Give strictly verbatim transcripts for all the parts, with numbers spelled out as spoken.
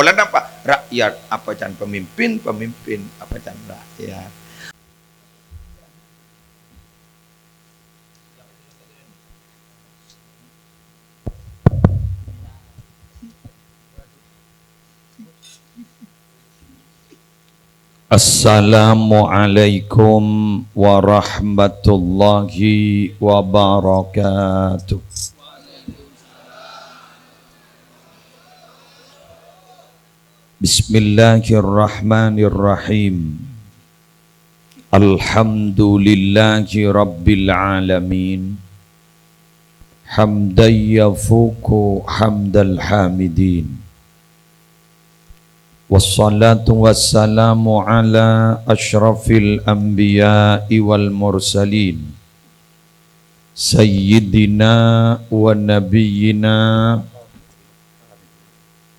Lan apa? Rakyat apa can pemimpin, pemimpin apa can rakyat. Assalamualaikum warahmatullahi wabarakatuh. Bismillahirrahmanirrahim. Alhamdulillahi rabbil alamin. Hamdan yafuqu hamdal hamidin. Wassalatu wassalamu ala asyrafil anbiya'i wal mursalin. Sayyidina wa nabiyyina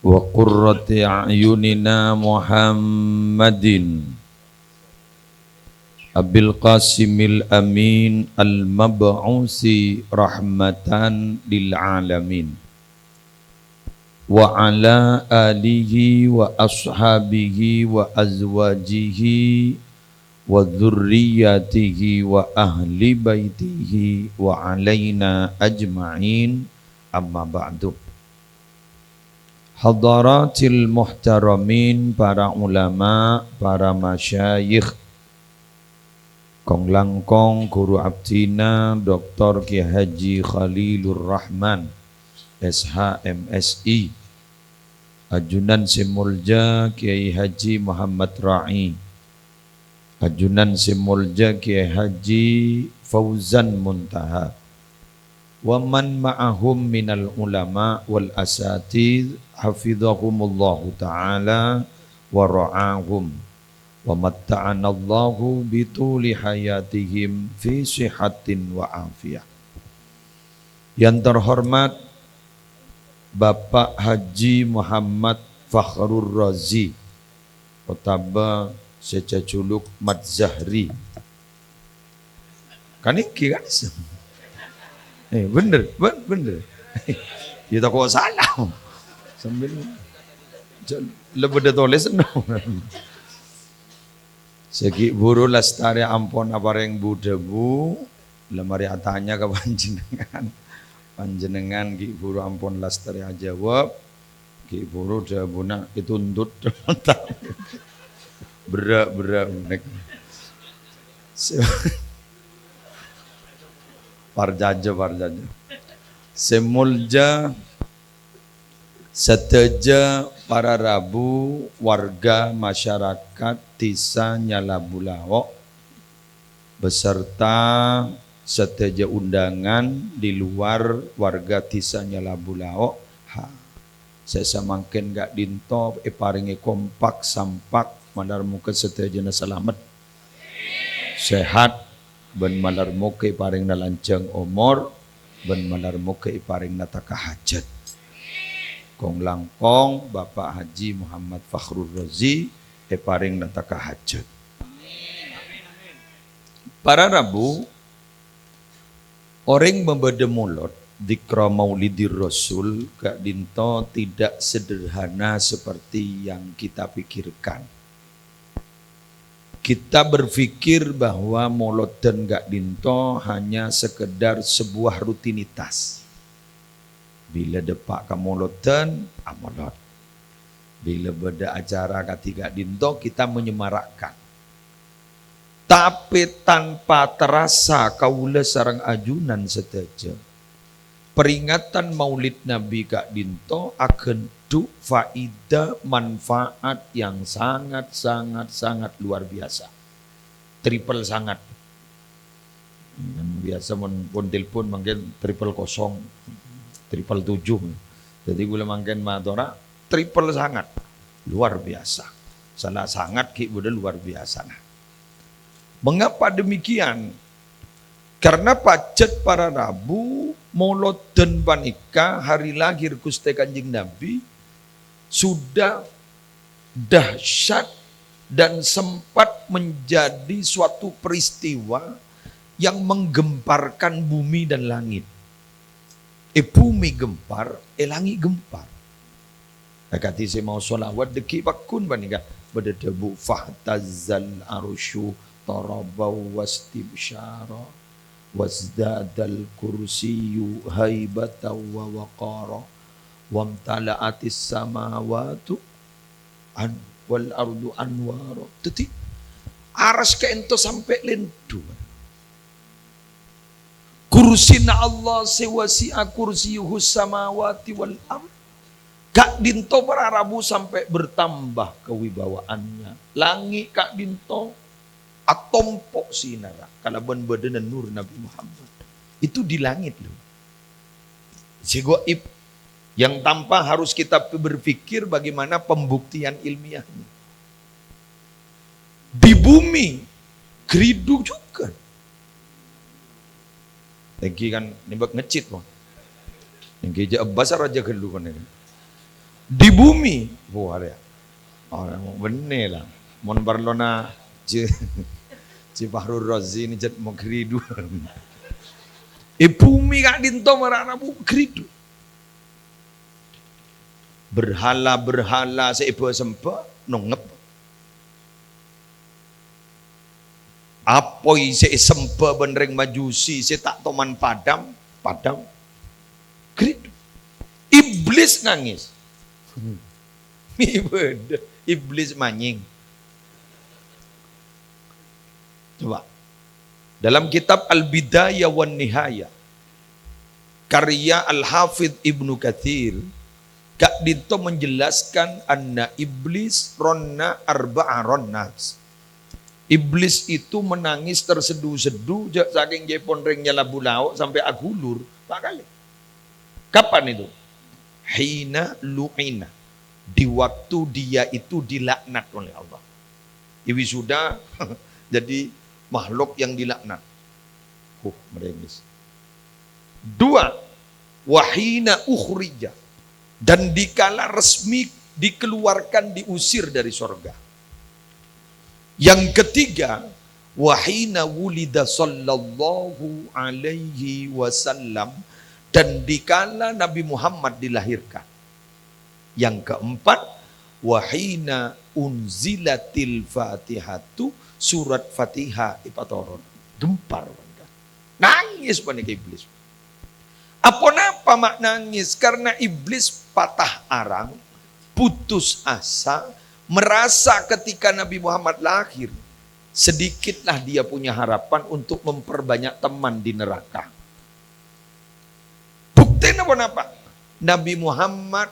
wa qurrati a'yunina Muhammadin Abil Qasimil Amin al-mab'usi rahmatan lil alamin. Wa ala alihi wa ashabihi wa azwajihi wa dzurriyyatihi wa ahli baitihi wa alaina ajma'in, amma ba'du. Hadaratil muhtaramin, para ulama, para masyayikh, kong-langkong guru abdhina Doktor Kiai Haji Khalilur Rahman, S H, M Si, ajunan sè molja Kiai Haji Muhammad Ra'i, ajunan sè molja Kiai Haji Fauzan Muntaha, wa man ma'ahum minal ulama wal asatidz, hafizahumullahu ta'ala wa ra'ahum, wa matta'anallahu bituli hayatihim fi sihatin wa afiyah. Yang terhormat Bapak Haji Muhammad Fakhrur Razi, otabâ sè jhâjhuluk Mat Zahri. Kan iki, kan? Eh, bener, ben-, bener. Ya tako' salah. Sambil jhâ-, lebbi dâ' tolèsanna. Sè ghi' bhuru lastarè ampon aparèng bu-dhâbu, la marè atanya ka panjhennengngan. Panjhennengngan ghi' bhuru ampon lastarè ajâwâb, ghi' bhuru dhâbuna ètuntut. Berrâ', berrâ', nek. Sè-, parcajâ, parcajâ. Sè molja sadhâjâ para rabu, warga masyarakat Dhisa Nyalabu Laok, beserta sadhâjâ undangan di luar warga Dhisa Nyalabu Laok. Ha, sè samangkèn ka'dinto èparèngè kompak, sampak, malar moghâ sadhâjâna salamet, sehat, bân malar moghâ èparèngana lanjhâng omor, bân malar moghâ èparèngana taka hajât. Kong-langkong Bapak Haji Muhammad Fakhrur Razi èparèngana taka hajât. Para rabu, orèng mabâdâ molod, dzikra maulidir rasul, ka'dinto tidak sederhana seperti yang kita pikirkan. Kita berpikir bahwa molodhân ka'dinto hanya sekedar sebuah rutinitas. Bilâ dâpa' ka molodhân, amolod. Bilâ bâdâ acara kadhi ka'dinto, kita menyemarakkan. Tapè tanpa terasa kaulâ sareng ajunan sadhâjâ, peringatan Maulid Nabi ka'dinto aghândhu' faèdah manfaat yang sangat, sangat, sangat luar biasa. Triple sangat. Kan biasa mon pon telepon mangkèn triple kosong, triple tujuh. Jadi kaulâ mangkèn matora triple sangat. Luar biasa. Sala sangat ghi' bâdâ luar biasa. Nah, mengapa demikian? Karena pajhât para rabu, molodhân panèka hari lahir Ghustè Kanjeng Nabi sudah dahsyat dan sempat menjadi suatu peristiwa yang menggemparkan bumi dan langit. È bhumè ghâmpar, è langngè' ghâmpar. Akadhi sè maos shalawat dhâggi' pagghun panèka bâdâ dhâbu, "Fahtazzal arsyu taraban wastibsyara, wazdadal kursiyyu haibatan wa waqara, wamtala'atis samawatu an-, wal ardu anwara." Dhâddhi, aras ka'ènto sampè' lèndhu. Kursina Allah sè wasi'a kursiyyuhus samawati wal ard. Ka'dinto para rabu sampè' bertambah kewibawaannya. Langngè' ka'dinto atompo' sinarra kalabân bâdâna nur Nabi Muhammad. Itu di langit, loh. Sè gaib. Yang tanpa harus kita berpikir bagaimana pembuktian ilmiahnya. Di bumi, ghâridhu jhughân. Èngghi kan nèmbhâk ngecit, mon. Èngghi jhâ' bâsa rajâ ghâllu, mon, èngghi. Di bumi, wah, ya. Oh, bânnè, la. Mon parlona Ji-, Ji Fahrur Razi nè jhât mon ghâridhu. È bumi ka'dinto mara rabu ghâridhu. Berhala-berhala sè èbâ-sembâ nongngep. Apoy sè èsembâ bân rèng Majusi sè ta' toman padhâm, padhâm. Ghâridhu. Iblis nangès. Iblis manyèng. Coba. Dalam kitab Al-Bidayah wan Nihayah, karya Al-Hafidh Ibnu Katsir, ka'dinto menjelaskan anna Iblis ronna arba'a ronnas. Iblis itu menangis tersedu-sedu, jhâ' sakèng jhâèpon rèng nyalabu lao' sampè' aghulur, pa' kalè. Kapan itu? Hina lu'ina. Di waktu dia itu dilaknat oleh Allah. Iwi sudah jadi makhluk yang dilaknat. Huh, merengis. Dua, wahina ukhrija. Dan dikala resmi dikeluarkan, diusir dari sorga. Yang ketiga, wahina wulida sallallahu alaihi wasallam, dan dikala Nabi Muhammad dilahirkan. Yang keempat, wahina unzilatil fatihatu, surat Fatihah ipatoron. Gempar, nangis panèka Iblis. Aponapa ma' nangis? Karena Iblis patah arang, putus asa, merasa ketika Nabi Muhammad lahir, sedikitlah dia punya harapan untuk memperbanyak teman di neraka. Buktèna ponapa? Nabi Muhammad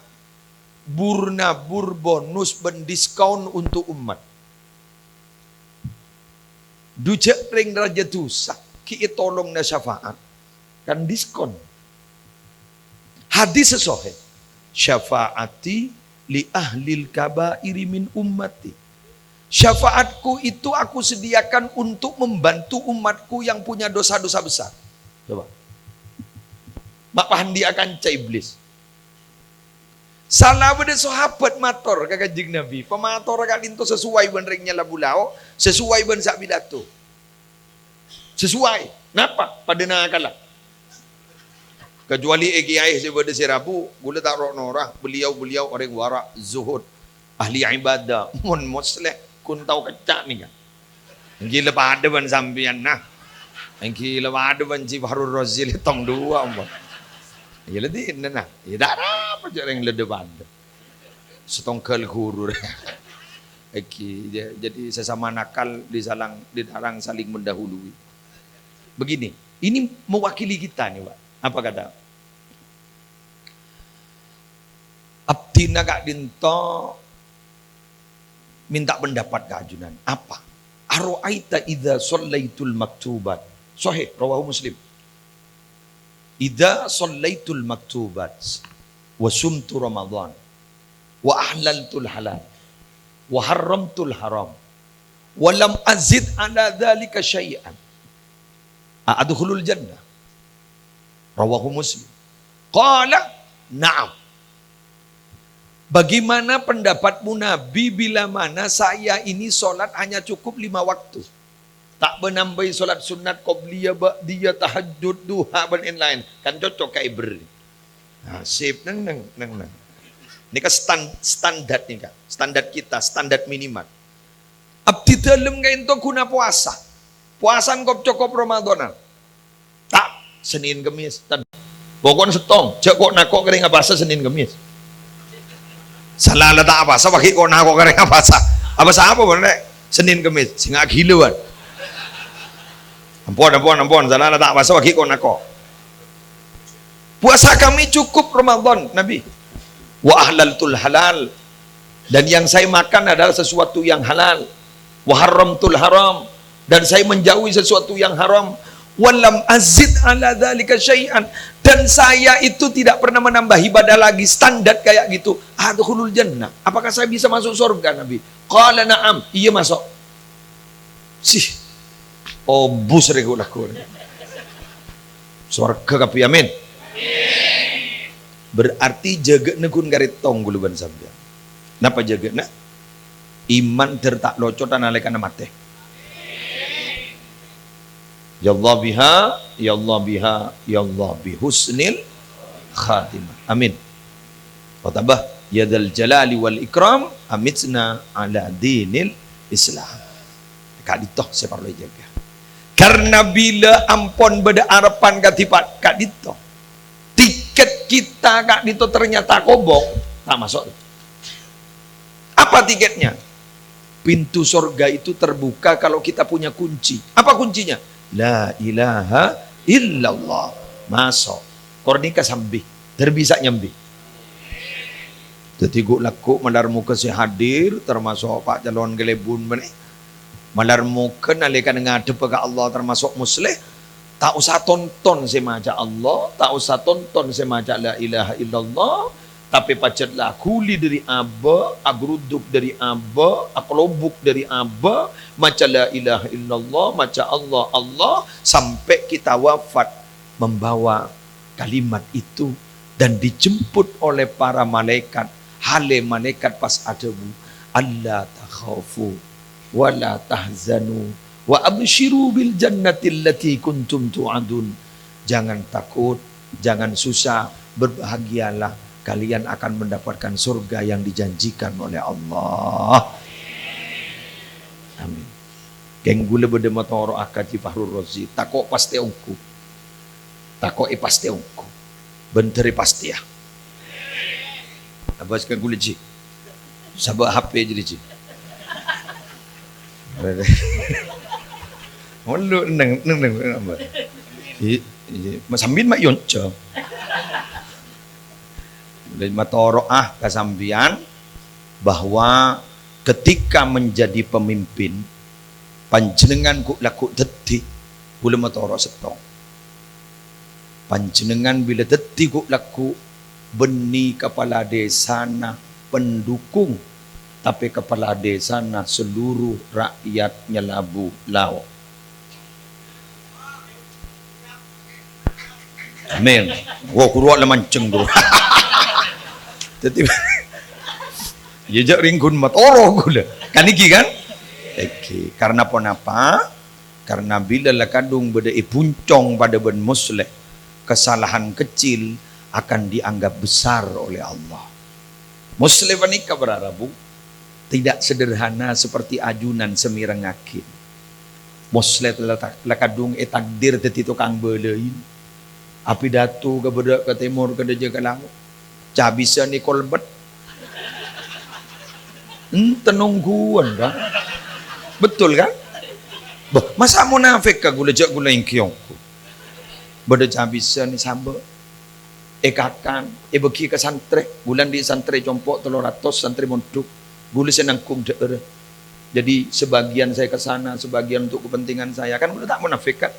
bur-nabur bonus bân diskon untuk umat. Dhu jhâ' rèng rajâ dhusa, ghi' ètolongnga syafaat. Kan diskon. Hadis sahih, "Syafaati li ahlil kabairi min ummati." Syafaatku itu aku sediakan untuk membantu umatku yang punya dosa-dosa besar. Coba. Ma' pahandi'a kanca Iblis. Sala bâdâ sahabat mator ka Kanjeng Nabi, "Pamatorra ka'dinto sasuwai bân rèng nyalabu lao', sasuwai bân Sa' Pilato." Sasuwai. Napa? Padâ nakalla. Kecuali è kèyaè sè bâdâ sè rabu, ghulâ ta' ro'-nora. Beliau-beliau orèng wara', zuhud, ahli ibadah. Mon Mosleh, ghun tao kècca' nèka. Èngghi la padâ bân sampèyan, nah. Èngghi la padâ bân Ji Fahrur Razi lè tong duwâ', ampon. Iyâ la dinna, nah. Iyâ ta' arapa jhâ' rèng la dâ-padâ. Sèttong ghâl ghuru. Èngghi, ja-, jadi sesama nakal disalang, dilarang saling mendahului. Begini, ini mewakili kita nih, Pak. Apa kata? Abdhina ka'dinto minta pendapat ka ajunan. Apa? "Ara'aita idza shallaitul maktubat." Sahih, rawahu Muslim. "Idza shallaitul maktubat wa sumtu Ramadan wa ahlaltul halal wa harramtul haram wa lam azid ala dzalika syai'an, a adkhulul jannah?" Rawahu Muslim. Qala, "Na'am." Bagaimana pendapatmu, Nabi, bila mana saya ini sholat hanya cukup lima waktu? Ta' bân nambâi sholat sunnat, qobliyah, ba'diyah, tahajjud, duha, bân laèn-laèn. Kan cocok ka Ibr. Nah, sip, neng, neng, neng, neng. Nèka stan-, standar nèka, standar kita, standar minimal. Abdhi dhâlem kaènto ghuna powasa. Powasa kop-cokop Ramadhanan. Ta', Senin Kemis. Tan-, pokokna sèttong, jhâ' ko'-nako' karè ngapasa Senin Kemis. Sala la ta' apasa, paghi' ko'-nako' karè ngapasa. Apasa apa, Bun, Rek? Senin Kemis. Sènga' ghilâ, Bun. Ampon, ampon, ampon. Sala la ta' apasa, paghi' ko'-nako'. Puasa kami cukup Ramadan, Nabi. Wa ahlaltul halal. Dan yang saya makan adalah sesuatu yang halal. Wa harramtul haram. Dan saya menjauhi sesuatu yang haram. Walam azid ala dzalika syai'an. Dan saya itu tidak pernah menambah ibadah lagi, standar kayak gitu. Adkhulul jannah. Apakah saya bisa masuk surga, Nabi? Qala na'am. Iya, masuk. Sih. Obus rè ghu'-lagghu'. Sowarghâ kabbhi, amin. Berarti jâgâna ghun karè tong ghulâ bân sampèyan. Napa jâgâna? Iman dhâr ta' locot nalèkana matè. Ya Allah biha, ya Allah biha, ya Allah bi husnil khatimah. Amin. Wa tabah, ya dzal jalali wal ikram, amitna ala dinil Islam. Ka'dinto sè parlo èjâgâ. Karna bilâ ampon bâdâ arebbhân kadhi pa-, ka'dinto, tiket kita ka'dinto ternyata kobong, ta' maso'. Apa tiketnya? Pintu sorga itu terbuka kalau kita punya kunci. Apa kuncinya? La ilaha illallah. Maso'. Kor nèka sambi. Dhâr bisa nyambi. Dhâddhi ghu'-lagghu' malar mogâ sè hadir, termaso' Pa' Calon Kalèbun bânnè. Malar mogâ nalèkana ngadhebbhâ ka Allah, termaso' Musleh, ta' osa tonton sè maca Allah, ta' osa tonton sè maca la ilaha illallah, tapè pajhât la aghuli dhâri abâ, agruduk dhâri abâ, akalobuk dhâri abâ, maca la ilaha illallah, maca Allah, Allah, sampè' kita wafat membawa kalimat itu dan dijemput oleh para malaikat. Halè malaikat pas adhâbu, "Alla takhafu wa la tahzanu wa absyiru bil jannati allati kuntum tu'adun." Jangan takut, jangan susah, berbahagialah, kalian akan mendapatkan surga yang dijanjikan oleh Allah. Amin. Kèng ghulâ bâdâ matoro'a ka Haji Fahrur Razi, tako' pastè ongghu. Tako' èpastè ongghu. Bhendher èpastèya. Abâs ka ghulâ, Ji. Sabâ' H P jârèya, Ji. Malu neng, neng, neng, neng, apa? I-, i-, ma-, sambi ma' yonco. Lè matoro'a ka sampèyan bahwa ketika menjadi pemimpin, panjhennengngan ghu'-lagghu' dhâddhi, ghulâ matoro' sèttong. Panjhennengngan bilâ dhâddhi ghu'-lagghu', bânnè kapala dhèsana pendukung, tapè kapala dhèsana seluruh rakyat Nyalabu Lao'. Amin. Wah, ghuru la manjheng, ghuru. Dhâddhi, iyâ, jhâ' rèng ghun matoro' ghulâ. Kan ènggi, kan? Ènggi. Karena ponapa? Karena bilâ la kadhung bâdâ è buncong padâ bân Musleh, kesalahan kecil akan dianggap besar oleh Allah. Musleh panèka, para rabu, tidak sederhana seperti ajunan sè mèrengngaghi. Musleh la ta-, la kadhung ètakdir dhâddhi tokang bâlâi. Apidato ka bârâ', ka tèmor, ka dâjâ, ka lango'. Cabisân èkolbet. Enten ongghuwân, Pak. Betul, kan? Bâh, masa' monafèk ka ghulâ, jhâ' ghulâ ènggi ongghu. Bâdâ cabisân èsambâ'. Èkakan, èbâghi ka santrè. Ghulâ andi' santrè compo' tello ratos, santrè mondhuk. Ghulâ sè nanggung dhâ'ârâ. Jadi, sebagian saya ke sana, sebagian untuk kepentingan saya. Kan ghulâ ta' monafèk, kan?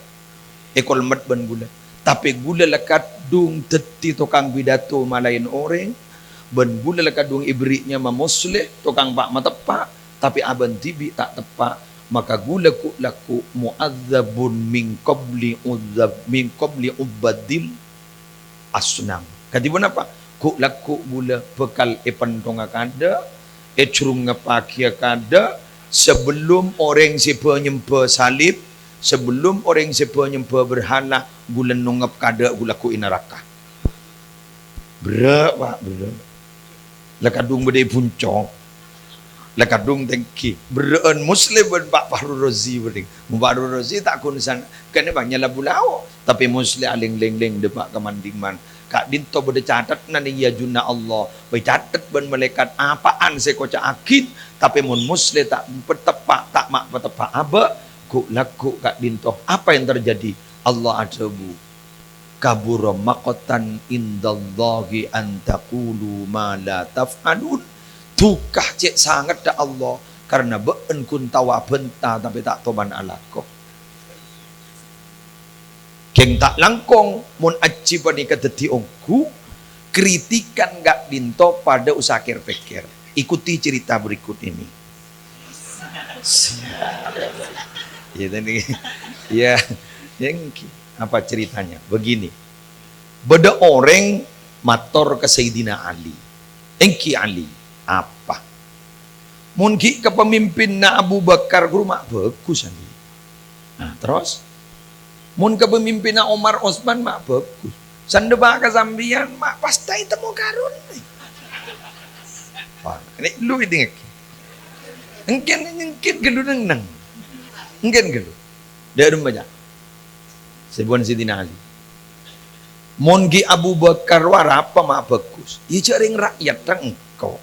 Èkolmet bân ghulâ. Tapè ghulâ la kadhung dhâddhi tokang pidato malaèn orèng, bân ghulâ la kadhung èberri' nyama Musleh, tokang pa'-mateppa', tapè abâ'na dhibi' ta' teppa'. Maka ghulâ ghu'-lagghu' mu'adzabun min qabli udzab-, min qabli ubbadil asnam. Kadhi ponapa? Ghu'-lagghu' ghulâ bhâkal èpenthongnga kaadâ', èjrungngeppaghiyâ kaadâ', sabellunna orèng sè bâ-nyembâ salib, sabellunna orèng sè bâ-nyembâ berhala, ghulâ nongngep kaadâ' ghu'-lagghu' è naraka. Berrâ', Pak, berrâ'. La kadhung bâdâ è Bunco. La kadhung tèngghi. Berrâ'ân Musleh bân Pa' Fahru Rozi bâdâ. Mon Fahru Rozi ta' ghun san-, kènè bânnya' la bulao. Tapè Musleh alèng-lèng-lèng dâpa' ka man-dhimman. Ka'dinto bâdâ catetna neng è ajunna Allah. Ècatet bân malaèkat apa'an sè èkoca'aghi. Tapè mon Musleh ta' pateppa', ta' ma' pateppa' abâ', ghu'-lagghu' ka'dinto. Apa yang terjadi? Allah adhâbu, "Kabura maqtan indallahi an taqulu ma la taf'alun." Dhukah cè' sangetta Allah karna bâ'en ghun tao abânta tapè ta' toman alako. Ghing ta' langkong, mon ajhi panèka dhâddhi ongghu, kritikan ka'dinto padâ usa kèr-pèkkèr. Ikuti cerita berikut ini. Ya, tadi. Ya, ya, engghi. Apa ceritanya? Begini. Bâdâ orèng mator ka Sayyidina Ali. "Engghi Ali, apa? Mon ghi' ka pamimpinna Abu Bakar ghuru ma' bhâghus, Ali. Nah, terros? Mon ka pamimpinna Omar Osman ma' bhâghus. Sandhâpa ka sampèyan ma' pas ta' ètemmo karone." Wah, ini lu ini. Engken, engken ghâllu neng-neng. Engken ghâllu. Dâ' remma, Cak. Sè bân Sayyidina Ali. "Mon ghi' Abu Bakar, arapa ma' bhâghus? Iyâ, jhâ' rèng ra'yatta engko'.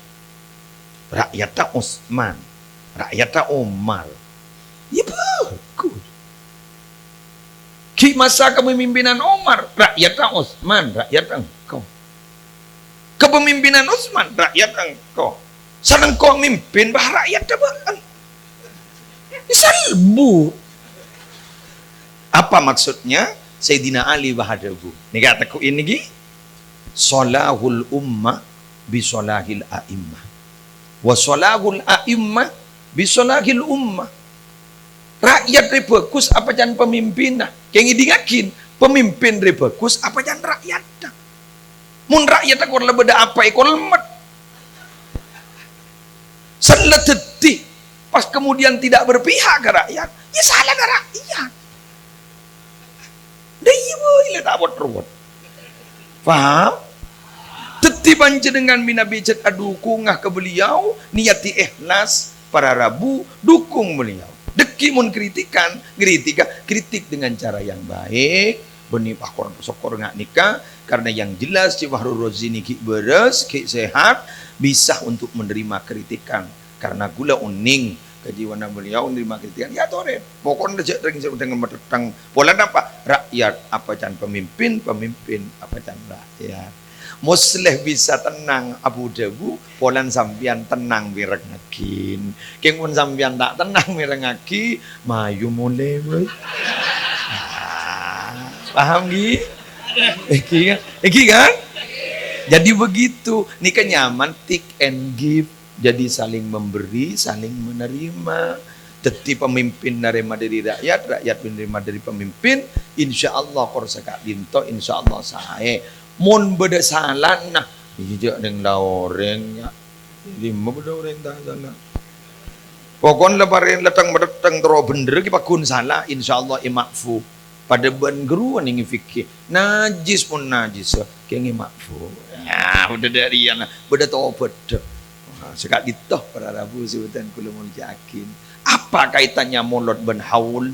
Ra'yatta Osman. Ra'yatta Omar. Iyâ, bhâghus. Ghi' masa kapamimpinan Omar, ra'yatta Osman, ra'yatta engko'. Kapamimpinan Osman, ra'yatta engko'. San engko' mimpin, bâh, ra'yatta bâ'en." Salbu. Apa maksudnya? Sayyidina Ali bâh adhâbu. Nèka, tekku ini, ghi. "Shalahul ummah bi shalahil a'immah. Wa shalahul a'immah bi shalahil ummah." Ra'yat rè bhâghus apa can pamimpinna. Kèng èdingngaghi, pamimpin rè bhâghus apa can ra'yatta. Mon ra'yatta kor la bâdâ apa èkolmet. San la dhâddhi, pas kemudian tidak berpihak ka ra'yat, iyâ salana ra'yat. Dâ' iyâ bhâi la ta' wot-rowot. Paham? Dhâddhi panjhennengngan mènabi jhât adukungnga ka beliau, niyati ikhlas, para rabu, dukung beliau. Dâgghi' mon kritikan, ngritika, kritik dengan cara yang baik, bânnè pakon sokkor nga' nèka, karena yang jelas Cè' Fahru Rozi nè ghi' bârâs, ghi' sehat, bisa untuk menerima kritikan. Karena ghulâ onèng ka jiwana beliau nerima kritikan, ya torè. Pokokna jhâ' rèng sè udah ngemetettang. Polana apa? Rakyat apa can pemimpin, pemimpin apa can rakyat. Musleh bisa tenang Abu Dhabu, polana sampèyan tenang mèrengngaghi. Kèng mon sampèyan ta' tenang mèrengngaghi, mayu molè, bâi. Ah, paham, ghi? Èngghi, kan? Èngghi, kan? Jadi begitu. Nèka nyaman, take and give. Jadi saling memberi, saling menerima. Dhâddhi pemimpin narèma dhâri rakyat, rakyat narèma dhâri pemimpin, insyaallah kor saka'dinto, insyaallah saè. Mon bâdâ salana, iyâ jhâ' nèng la orèng, ya. Dimma bâdâ orèng ta' sala. Pokokna la parèng letteng-meretteng terro bhendher ghi' pagghun sala, insyaallah èma'fu. Padâ bân ghâruwa nèng èfikih. Najis pon najis, kèng èma'fu. Nah, bâdâ dhâriyâna, bâdâ tobâddhâ. Nah, saka'dinto para rabu sè bhâdhân kaulâ molja'aghi. Apa kaitannya molod bân haul?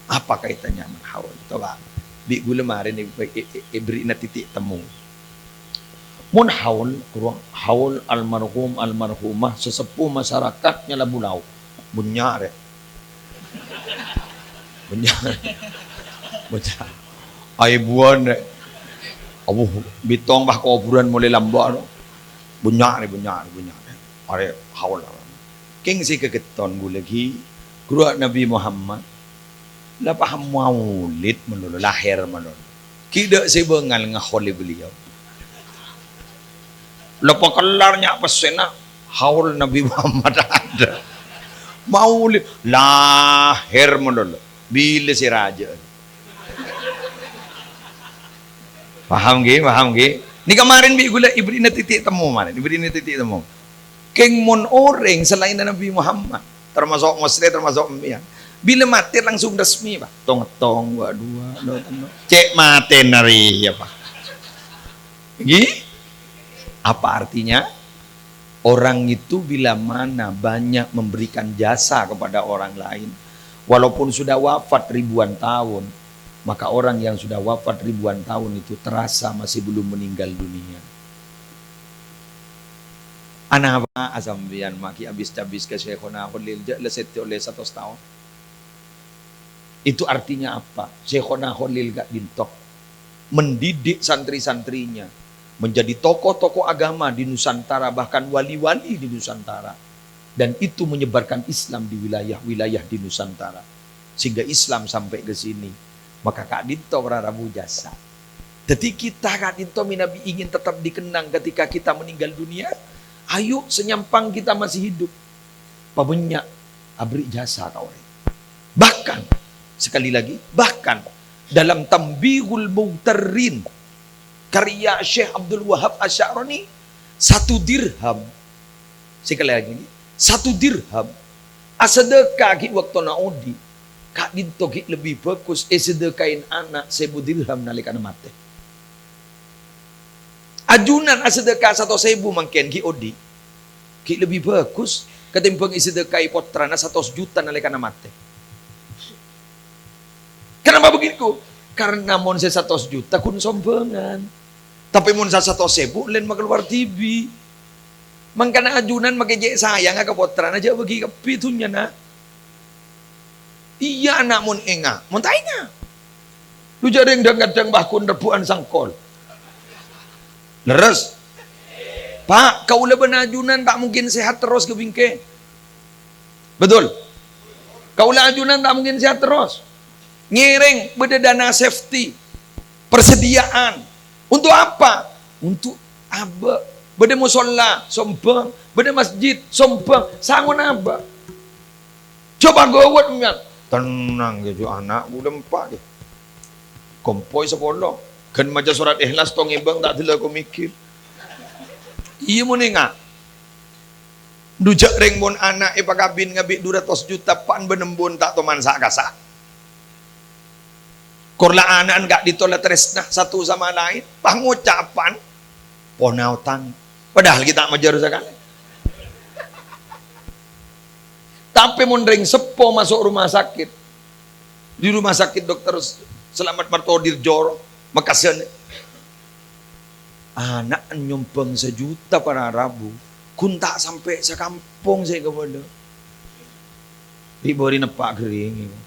Apa kaitannya bân haul? Coba, bi' kaulâ marèna è-, è-, è-, èberri'na titik temu. Mon haul, haul almarhum, almarhumah, sesepuh masyarakat nyala bulao. Bânnya', rè. Bânnya'. Bânnya'. Aèbuwân, rè. Abu, bitong bâ kobhurân molè lambâ', no. Bânnya', rè, bânnya', rè, bânnya', rè. Arè haul. Kèng sè kagetton kaulâ ghi, ghuru Nabi Muhammad. La paham maulid malolo, lahèr malolo. Ghi' dâ' sè bângal ngahaulè beliau. La pakellar nya' pèssèna haul Nabi Muhammad adâ'. Maulid, lahèr malolo. Bilâ sè rajâ'ân. Paham, ghi? Paham, ghi? Nèka marèn bi' kaulâ èberri'na titik temu marèn, èberri'na titik temu. Kèng mon orèng salaènna Nabi Muhammad, termasuk Musleh, termasuk sampèyan, bilâ matè langsung resmi, Pak. Tong-tong, wa dua, no, no. Cè' matèna rèya, Pak. Ghi? Apa artinya? Orang itu bila mana banyak memberikan jasa kepada orang lain, walaupun sudah wafat ribuan tahun, maka orang yang sudah wafat ribuan tahun itu terasa masih belum meninggal dunia. Anapa sampèyan ma'ghi' abis-cabis ka Syaikhona Kholil, jâ' la sèttè ollè satos taon? Itu artinya apa? Syaikhona Kholil ka'dinto mendidik santri-santrinya menjadi tokoh-tokoh agama di Nusantara, bahkan wali-wali di Nusantara. Dan itu menyebarkan Islam di wilayah-wilayah di Nusantara. Sehingga Islam sampai ke sini. Maka ka'dinto para rabu jasa. Jadi kita ka'dinto mènabi ingin tetap dikenang ketika kita meninggal dunia. Ayo, sanyampang kita masih hidup, pabânnya' aberri' jasa ka orèng. Bahkan, sekali lagi, bahkan dalam Tanbihul Mughtarrin karya Syekh Abdul Wahab Asy'arani, satu dirham, sekali lagi, satu dirham asadhâka ghi' bâktona odi', ka'dinto ghi' lebbi bhâghus èsadhâkaè ana' sèbu dirham nalèkana matè. Ajunan asadhâka satos èbu mangkèn ghi' odi', ghi' lebbi bhâghus katèmbhâng èsadhâkaè pottrana satos juta nalèkana matè. Kenapa begitu? Karena mon sè satos juta ghun sombhângan. Tapè mon sè satos èbu lèn makalowar dhibi'. Mangkana ajunan makè cè' sayangnga ka pottrana, jâ' bâgi kabbhi dhunnyana. Iyâ, ana' mon enga', mon ta' enga'. Dhu jâ' rèng dhâng-kadhâng bâ ghun rebbhu'ân sangkol. Lerres? Pa', kaulâ bân ajunan ta' mungkin sehat terros ghâ bingkè. Betul? Kaulâ ajunan ta' mungkin sehat terros. Ngèrèng bâdâ dana safety, persediaan. Untuk apa? Untuk abâ'. Bâdâ mosolla, sombhâng. Bâdâ masjid, sombhâng. Sangon abâ'. Coba gawat, mèyan. Tenang, ghi, jhu ana' bulâ empa', ghi. Kompoy sapolo. Ghân maca sorat Ikhlas, tong èbâng, ta' dâlâ ko mèkkèr. Iyâ, mon enga'. Dhu jâ' rèng mon ana' èpakabin ngabi' dhu ratos juta, pan bân embun ta' toman sa'-kasa'. Kor la ana'na ka'dinto la tarèsna satu sama lain, pas ngoca' pan, "Ponaotan." Padahal ghi' ta' majâr sakalè. Tapè mon rèng seppo maso' rumah sakit, di rumah sakit Dokter Slamet Martodir Joro, Mekkasen, ana'na nyombhâng sajuta para rabu, ghun ta' sampè' sakampong sè kabâdâ. Bi' bâri' neppa' ghering, èko.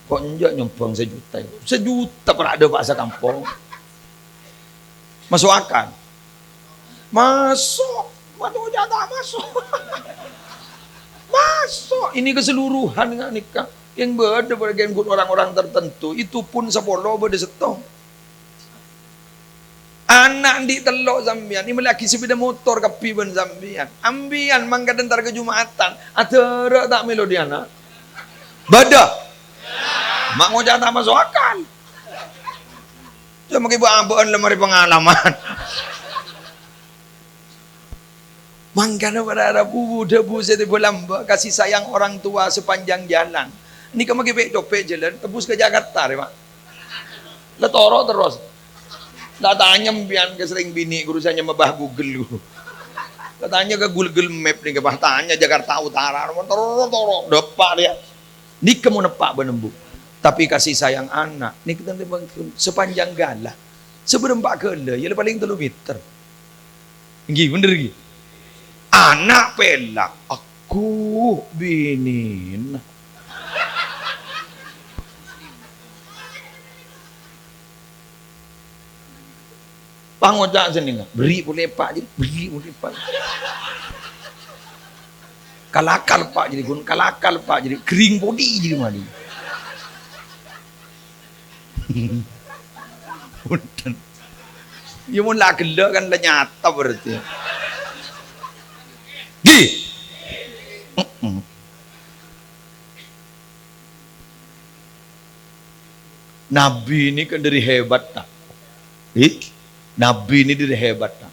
Ko' enjâ' nyombhâng sajuta, èko. Sajuta para' dâpa' sakampong. Maso' akal? Maso'. Mato jâ' ta' maso'. Maso'. Ini keseluruhan nga' nèka. Yang bâdâ bâgian ghun orang-orang tertentu, itu pun sapolo bâdâ sèttong. Ana' andi' tello' sampèyan, èmellèyaghi sepeda motor kabbhi bân sampèyan. Ampèyan mangkadhân entar ka Jumatan, adârâ' ta' mèlo dhi' ana'? Bâdâ. Ma' ngoca' ta' maso' akal. Coma ghi' bâ'-abâ'ân la marè pangalaman. Mangkana para rabu, dhâbu sè tèbâ lambâ', kasih sayang orang tua sepanjang jalan. Nèka maghi pè'-copè' jhâlân, tebus ka Jakarta, rè, Pak. La toro' terros. La tanya sampèyan ka sèrèng binè', ghuru sè nyamma bâh Google, ghuru. La tanya ka Google Map nèka, bâh tanya Jakarta Utara, toro'-toro', dâpa' rèya. Nèka mon eppa' bân embu'. Tapè kasih sayang ana', nèka tantè bân sepanjang gala. Sabârâmpa gala, ya la palèng tello meter. Ènggi, bhender ènggi? Ana' pèla', agghu, binèna. Pangoca' sennengnga, berri' polè eppa' jârèya, berri' polè eppa'. Kalakar eppa' jârèya, ghun kalakar eppa' jârèya, ghering polè jârèya malè. Bhunten. Ya, mon la ghellâ' kan la nyata berarti. Ghi. Heeh. Nabbhi nèka dhâri hebatta. Ghi. Nabbhi nèka dhâri hebatta.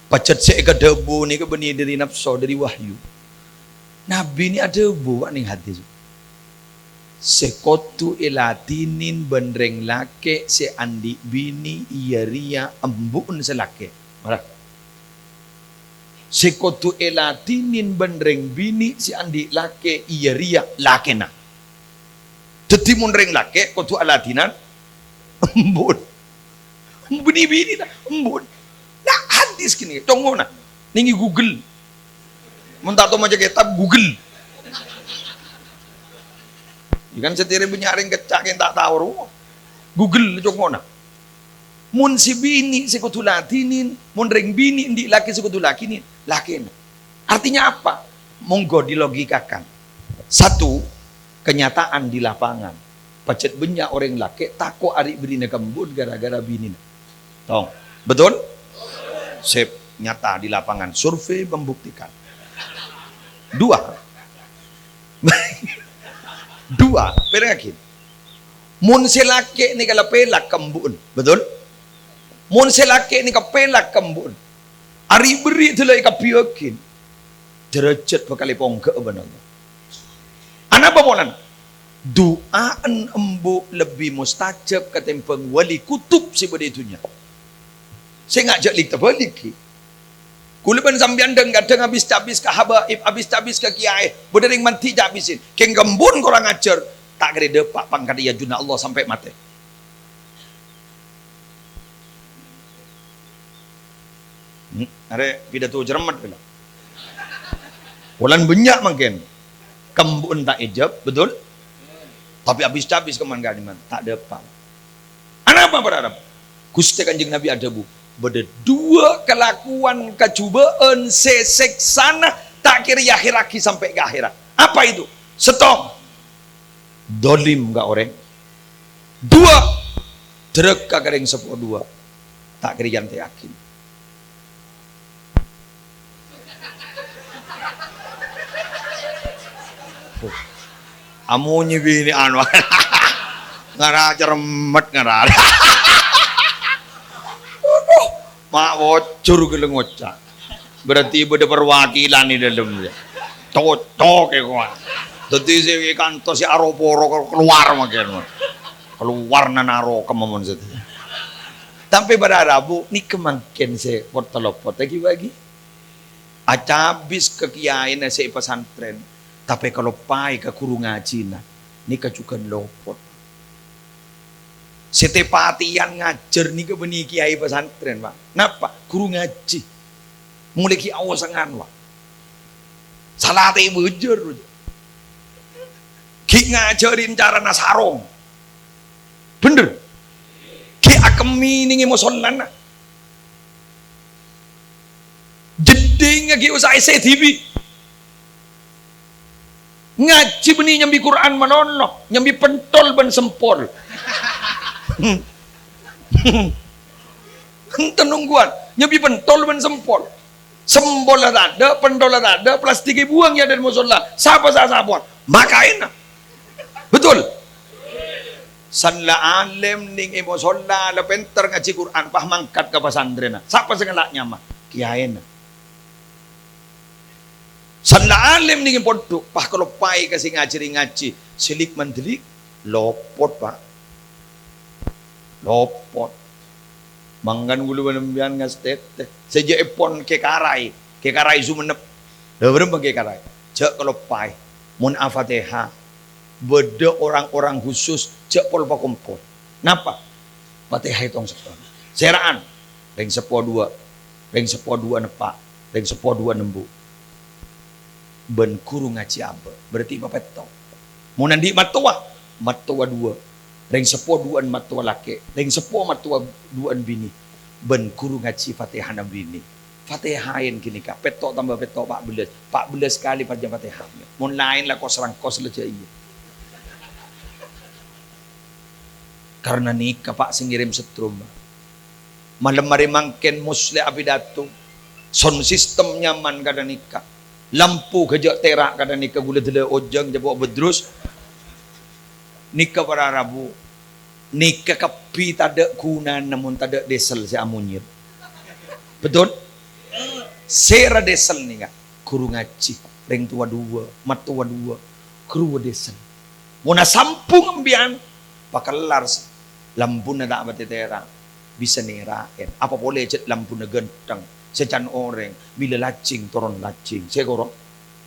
Pajhât sè èkadhâbu nèka bânnè dhâri napso, dhâri wahyu. Nabbhi nèka adhâbu, Pak, neng hadis. Sè kodhu èladhinin bân rèng lakè' sè andi' binè iyâ rèya embu'na sè lakè'. Mara. Sè kodhu èladhinin bân rèng binè' sè andi' lakè' iyâ rèya lakèna. Dhâddhi mon rèng lakè' kodhu aladhinan embu'en. Bânnè binè' ta? Embu'en. Nah, hadis kènè, congngona. Nèng è Google. Mon ta' tao maca kètab, Google. Yâ kan satèya bânnya' rèng kèca' kèng ta' tao rowa. Google congngona. Mon sè binè' sè kodhu ladhinin, mon rèng binè' andi' lakè' sè kodhu lakènin, lakèna. Artinya apa? Monggo dilogikakan. Satu, kenyataan di lapangan. Pajhât bânnya' orèng lakè' tako' arè' bârri'na kembun gara-gara binèna. Tong, betul? Sip, nyata di lapangan. Survei membuktikan. Dua. Dua, pèrengngaghi. Mon sè lakè' nèka la pèlak ka embu'en, betul? Mon sè lakè' nèka pèlak ka embu'en, arè' bârri' dâlâ èkabbhiyâghin, dârâjhât bhâkal èpongghâ'â bân Allah. Anapa polana? Du'a'en embu' lebbi mustajab katèmbhâng wali kutub sè bâdâ è dhunnya. Sènga' jhâ' lik-tabâlik, ghi. Kaulâ bân sampèyan dhâng-kadhâng abis-cabis ka habaib, abis-cabis ka kiyaè. Bâdâ rèng mandi cabisèn. Kèng kembun korang ajhâr, ta' kèra dâpa' pangkaddhâ è ajunanna Allah sampè' matè. Hmm, arè' pidato cermet, bilâ. Polana bânnya' mangkèn. Kembun ta' èjâb, betul? Tapè abis-cabis kemman-kadiman, ta' dâpa'. Anapa para rabu? Ghustè Kanjeng Nabi adhâbu, "Bâdâ dua kalakowan kajhubâ'ân sè sèksana ta' kèra èakhèrraghi sampè' ka akhèrat." Apa itu? Sèttong, dholim ka orèng. Dua, dârâka ka rèng seppo dua. Ta' kèra èyantè'aghi. Amonyè binè anu. Ngara cermet ngara. Ma' bocor ghellâ' ngoca'. Berarti bâdâ perwakilan è dâlem, yâ. Cocok, yâ, kowa. Dhâddhi sè kantos sè aro-poro keluar mangkèn. Keluar nanaro kemamon sadhâjâ. Tapè para rabu nèka mangkèn sè pot-, lopot lagi-bagi. Acabis ka kiyaèna sè è pesantren, tapè kaloppaè ka ghuru ngajhina, nèka jhughân lopot. Sè tè-patèyan ngajhâr nèka bânnè kiyaè pesantren, Pak. Napa? Ghuru ngajhi. Molaè ghi' aosangan, Pak. Salatè bâjâr. Ghi' ngajhârin carana sarong. Bhender. Ghi' akemmè nèng è mosollana. Jeddhingnga ghi' osa èsè dhibi'. Ngajhi bânnè nyambi Qur'an manono, nyambi pentol bân sempol. Enten ongghuwân, nyambi pentol bân sempol. Sempolla tadâ', pentolla tadâ', plastik èbuwâng è adâ'na mosolla. Sapa sè asapor? Makaèna. Betul? San la alim nèng è mosolla, la pènter ngajhi Qur'an, pas mangkat ka pasantrènna. Sapa sè ngala' nyama? Kiyaèna. San la alim nèng è pondhuk, pas kaloppaè ka sè ngajhâri ngajhi. Sè lik-mandhâlik, lopot, Pak. Lopot. Mangkana kaulâ bân sampèyan ngastètè. Sè jâ' èpon Kè Karai, Kè Karai Sumenep. Lha, bârâmpa Kè Karai? Jâ' kaloppaè. Mon Al-Fatihah, bâdâ orang-orang khusus, jâ' pol-pakompol. Napa? Fatihah ètong sèttong. Sèra'an, rèng seppo duwâ', rèng seppo duwâ'na eppa', rèng seppo duwâ'na embu'. Bân ghuru ngajhi abâ', berarti papètto'. Mon andi' mattowa, mattowa duwâ'. Rèng seppo duwâ'na mattowa lakè', rèng seppo mattowa duwâ'na binè. Bân ghuru ngajhi Fatihana binè. Fatihaèn ghânèka, pètto' tamba pètto' pa' bellâs. Pa' bellâs kalè bâca Fatihah. Mon laèn la kos-rangkos la jâ' iyâ. Karna nèka, Pak, sè ngèrèm setrum, Pak. Malem arè mangkèn Musleh apidato. Sound system nyaman kadhâ' nèka. Lampu ghâjâ' tèra' kadhâ' nèka, ghulâ dâlâ ojhâng, jhâ' po' Bedrus. Nèka para rabu. Nèka kabbhi tadâ' ghunana mon tadâ' diesel sè amonyèt. Betul? Sèra diesel nèka, ghuru ngajhi, rèng towa duwâ', mattowa duwâ', ghuru diesel. Mon asambung empèyan, pakellar sè lampuna ta' patè tèra', bisa nèra'è. Apa polè jhât lampuna ghântheng, Sè can orèng, bilâ lajing, toron lajing. Sè koro,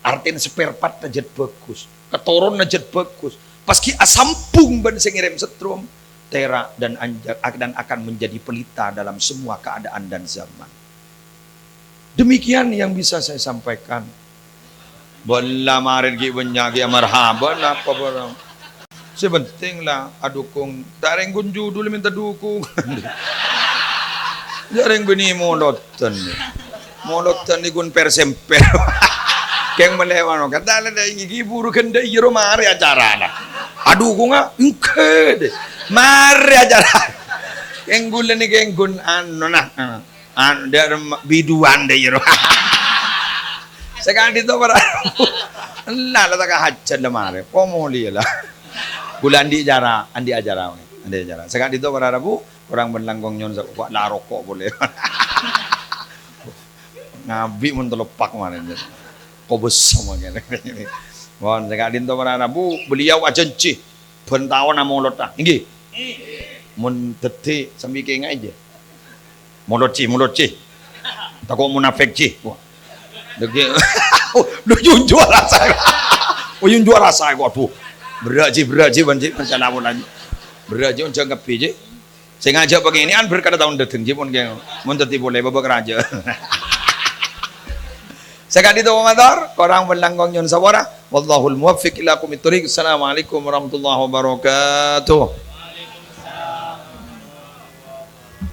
artèna spare part-na jhât bhâghus, katoronna jhât bhâghus. Pas ghi' asambung bân sè ngèrèm setrum, tèra' dan anja-, dan akan menjadi pelita dalam semua keadaan dan zaman. Demikian yang bisa saya sampaikan. Bâlla marèn ghi' bânnya' ghi' marhaban apa bârâng. Sè penting la adukung. Ta' rèng ghun judul mènta dukung. Jhâ' rèng bânnè molodhân. Molodhân nèko ghun per-semper. Kèng malèwano. Kata la dâ' ghi' buru ghândhâ' iyâ ro marè acarana. Adukungnga engghi dâ'. Marè acara. Kèng ghulâ nèko kèng ghun anu nah. An-, dâ' remma biduan dâ' iyâ ro. Sakadinto para rabu. Ella la ta' ka hajat la marè. Pomolè la. Ghulâ andi' acara, andi' acara, andi' acara. Sakadinto para rabu, korang bân langkong nyo'on sa-, wa-, la roko' polè. Ngabi' mon tello pak marè. Kobes sama kènè. Mon sakadinto para rabu, beliau ajhânjhi. Bân taon amolod, ah. Ènggi? Mon dhâddhi sambi kènga'è, jâ. Molod, jhi, molod, jhi. Tako' munafik, jhi. Wah. Dâgghi'. Lho, yunju' arassa. Oh, yunju' arassa, kok, aduh. Berrâ', jhi, berrâ', jhi, bân, jhi, bân, sana, pon, anj-, berrâ', jhi, onjhâng kabbhi, jhi. Sè ngajhâk pangènè'an berkat taon dâteng, jhi, pon, kèng. Mon dhâddhi polè, bâbâ kerajaan. Sakadinto mator, korang bân langkong nyo'on sapora. Wallahul muwaffiq ila aqwamit thoriq. Assalamualaikum warahmatullahi wabarakatuh.